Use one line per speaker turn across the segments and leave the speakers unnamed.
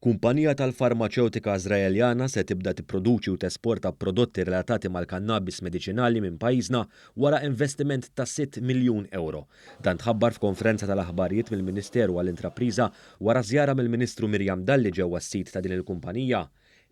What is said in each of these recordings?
Kumpanija tal-farmaċewtika Iżraeljana se tibda tipproduċi u tesporta prodotti relatati mal-kannabis mediċinali minn pajjiżna wara investiment ta' 6 miljun ewro. Dan tħabbar f'konferenza tal-aħbarijiet mill-Ministeru għall-Intrapriża wara żjara mill-Ministru Miriam Dalli ġewwa s-sit ta' din il-kumpanija.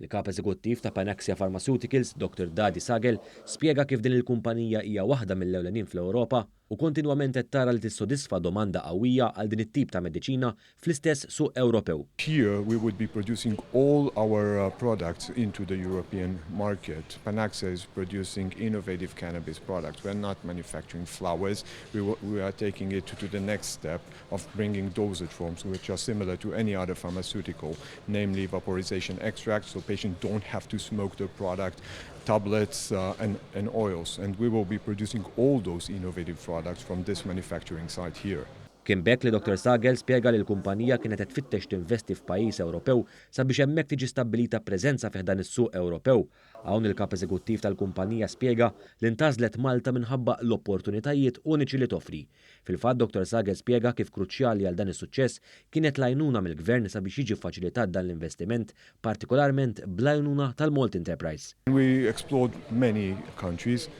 Il-Kap Eżekuttiv ta' Panaxia Pharmaceuticals, Dr. Dadi Sagel, spjega kif din il-kumpanija hija waħda mill-ewlenin fl-Ewropa u kontinwament qed tara li tissodisfa domanda qawwija għal din it-tip ta' mediċina fl-istess suq Ewropew.
Here we would be producing all our products into the European market. Panaxia is producing innovative cannabis products. We are not manufacturing flowers. We are taking it to the next step of bringing dosage forms which are similar to any other pharmaceutical, namely vaporization extracts, so patients don't have to smoke the product, tablets and oils. And we will be producing all those innovative products from this manufacturing site here.
Kien b'hekk li Dr. Sagel spjega li l-kumpanija kienet qed tfittex tinvesti f'pajjiż Ewropew sabiex hemmhekk tiġi stabbilita preżenza fi dan is-suq Ewropew. Hawn il-kap eżekuttiv tal-kumpanija spjega li ntgħażlet Malta minħabba l-opportunitajiet uniċi li toffri. Fil-fatt Dr. Sagel spjega kif kruċjali għal dan is-suċċess kienet l-għajnuna mill-gvern sabiex jiġi faċilitat dan l-investiment, partikolarment bl-għajnuna tal-Malta Enterprise.
We explored many countries.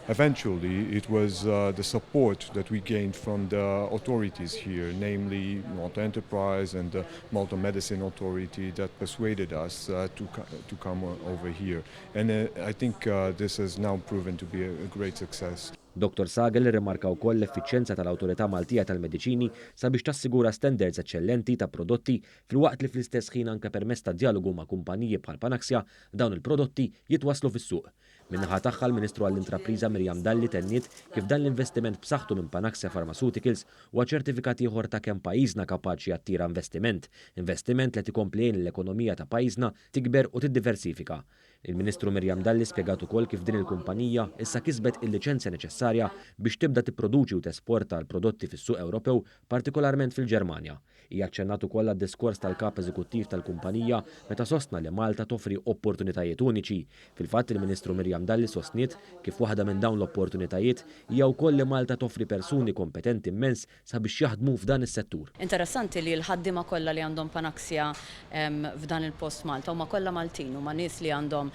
Eventually, it was the support that we gained from the authorities here, namely Malta Enterprise and the Malta Medicine Authority, that persuaded us to come over here. And I think this has now proven to be a great success.
Dr. Sagel rimarka wkoll l-effiċjenza tal-Awtorità Maltija tal-Mediċini sabiex tassigura standards eċċellenti ta' prodotti filwaqt li fl-istess ħin anke permezz ta' dialogu ma' kumpaniji bħal Panaxia dawn il-prodotti jitwaslu fis-suq. Min-naħa tagħha l-Ministru għall-Intrapriża Miriam Dalli tenniet kif dan l-investiment b'saħħtu minn Panaxia Pharmaceuticals huwa ċertifikat ieħor ta' kemm pajjiżna kapaċi jattira investiment, investiment li tikompli l-ekonomija ta' pajjiżna tikber u tiddiversifika. Il-Ministru Miriam Dalli spjegat ukoll kif din il-kumpanija issa kisbet il-liċenzja neċessarja biex tibda tipproduċi u tesporta l-prodotti fis-suq Ewropew, partikolarment fil-Ġermanja. Hija aċċennat ukoll għad-diskors tal-kap eżekuttiv tal-kumpanija meta sostna li Malta toffri opportunitajiet uniċi. Fil-fatt il-Ministru Miriam Dalli sostniet kif waħda minn dawn l-opportunitajiet hija wkoll li Malta toffri persuni kompetenti immens sabiex jaħdmu f'dan is-settur.
Interessanti li l-ħaddiema kollha li għandhom Panaxia f'dan il-post Malta huma kollha Maltin, huma nies li għandhom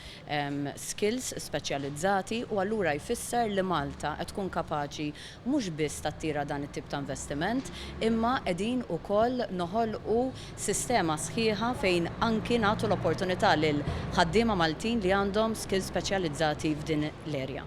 skills speċjalizzati u allura jfisser li Malta qed tkun kapaċi mhux biss tattira dan it-tip ta' investiment, imma qegħdin ukoll noħolqu sistema sħiħa fejn anki nagħtu l-opportunità lil ħaddiema Maltin li għandhom skills speċjalizzati f'din l-area.